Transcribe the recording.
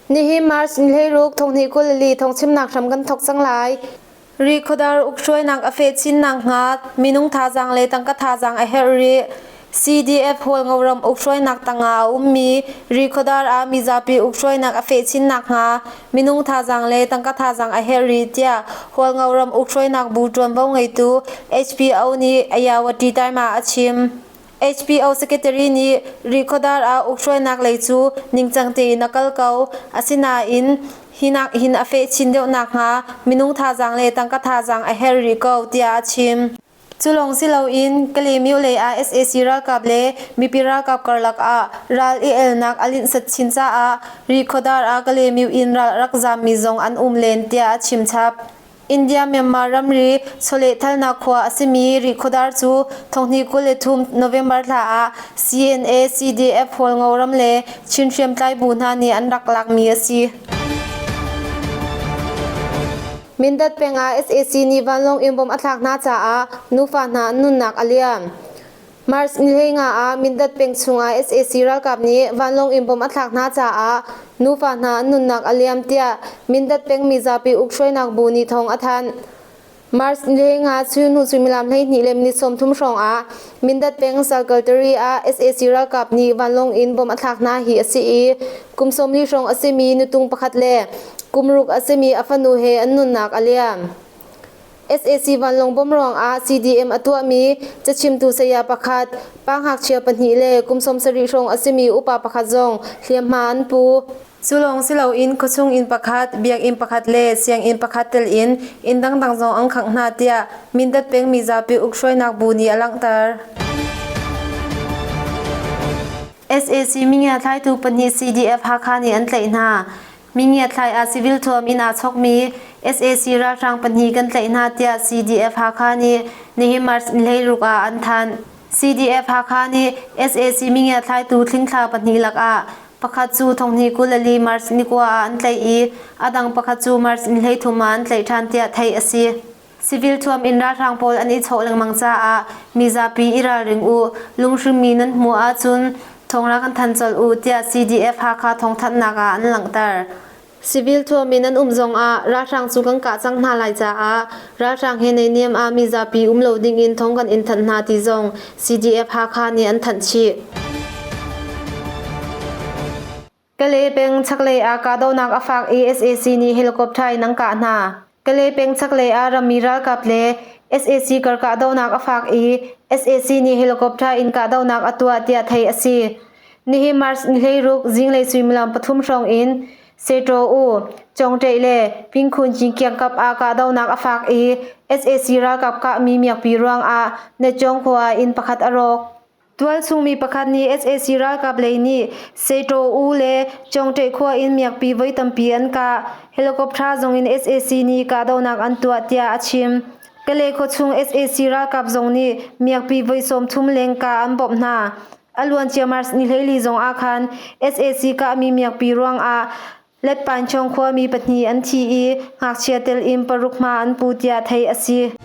Nihin March ni 16 thonghnih 22 thawngchimnak hram kan thawk cang lai. Rikhodar ukhruainak a feh chin nakhnga minung thazaang le tangka thazaang a herh rih. CDF Hualngoram ukhruainak tangah a ummi Rikhodar ah mizapi ukhruainak a feh chin nakhnga minung thazaang le tangka thazaang a herh rih tiah Hualngoram ukhruainak bu ṭuanvo ngeitu HPO nih Ayawati Time ah a chim. HPO Secretary nih Rikhodar ah ukhruainak lei cu ningcang tein a kal ko. Asinain hi nak hin a feh chin deuh nakhnga minung thazaang le tangka thazaang a herh rih ko tiah a chim. Cu lawng si loin Kalaymyo lei ah sac ralkap le mipi ralkap karlak ah ral i elnak a linhsat chin caah Rikhodar ah Kalaymyo in ral a rak zaammi zong an um len tiah a chim chap. India-Myanmar ramri chawlehthalnak khua a simi Rihkhawdar cu thonghnih 23 November thla ah CNA, CDF Hualngo ram le Chin hriamtlai bu hna nih an rak lakmi a si. Mindat peng ah sac nih vanlawng in bom a thlak hna caah nufa hna an nunnak a liam. March ni 15 ah Mindat peng chungah sac ralkap nih vanlawng in bom a thlak hna caah nufa hna an nunnak a liam tiah Mindat peng mizapi ukhruainak bu nih thawng a thanh. March ni 15 chun hnu suimilam 12 le minute 30 hrawng ah Mindat peng Salkaltari ah sac ralkap nih vanlawng in bom a thlak hna hi a si i kum 40 hrawng a simi nutung pakhat le kum ruk a simi a fanu he an nunnak a liam. Sac vanlawng bom ruangah CDM a tuahmi cachimtu saya pakhat, pa ngakchia pahnih le kum 70 hrawng a simi upa pakhat zong hliamhma an pu. Cu lawng si loin khuachung inn pakhat, biakinn pakhat le sianginn pakhat tel in inn dangdang zong an khangh hna tiah Mindat peng mizapi ukhruainak bu nih a langhter. Sac mingiathlaitu pahnih CDF Hakha nih an tlaih hna. Mingiathlai ah civil thuam in aa chawkmi sac ralhrang pahnih kan tlaih hna tiah CDF Hakha nih nihin March ni 16 ah an thanh. CDF Hakha nih sac mingiathlaitu thlingthla pahnih lakah pakhat cu thonghnih 24 March ni kua ah an tlaih i a dang pakhat cu March ni 33 ah an tlaih ṭhan tiah theih a si. Civil thuam in ralhrang pawl an i chawh lengmang caah mizapi i ralring u, lunghringmi nan hmuh ahcun thawng kan thanh colh u tiah CDF Hakha thawngthanhnak ah an langhter. Civil thuam in an um zongah ralhrang cu kan kah cang hna lai caah ralhrang he naihniam ah mizapi um lo ding in thawng kan in thanh hna ti zong CDF Hakha nih an thanh chih. Kalay peng chaklei ah kahdohnak a fak i sac nih helicopter in an kah hna. Kalay peng chaklei ah rammi ralkap le sac kar kahdohnak a fak i sac nih helicopter in kahdohnak a tuah tiah theih a si. Nihin March ni 16 zinglei suimilam pathum hrawng in Seṭaw U, Congṭeih le Pingkhun kiangkap ah kahdohnak a fak i sac ralkap kahmi miakpi ruangah Netjong khua ah inn pakhat a rawk. Tualchung mi pakhat nih sac ralkap lei nih Seṭaw U le Congṭeih khua in miakpi voi tampi an kah. Helicopter zong in sac nih kahdohnak an tuah tiah a chim. Kalay khuachung sac ralkap zong nih miakpi voi 30 leng kah an bawmh hna. A luancia March ni 14 zong ah khan sac kahmi miakpi ruangah Letpanchawng khuami pahnih an thi i ngakchia tel in paruk hma an pu tiah theih a si.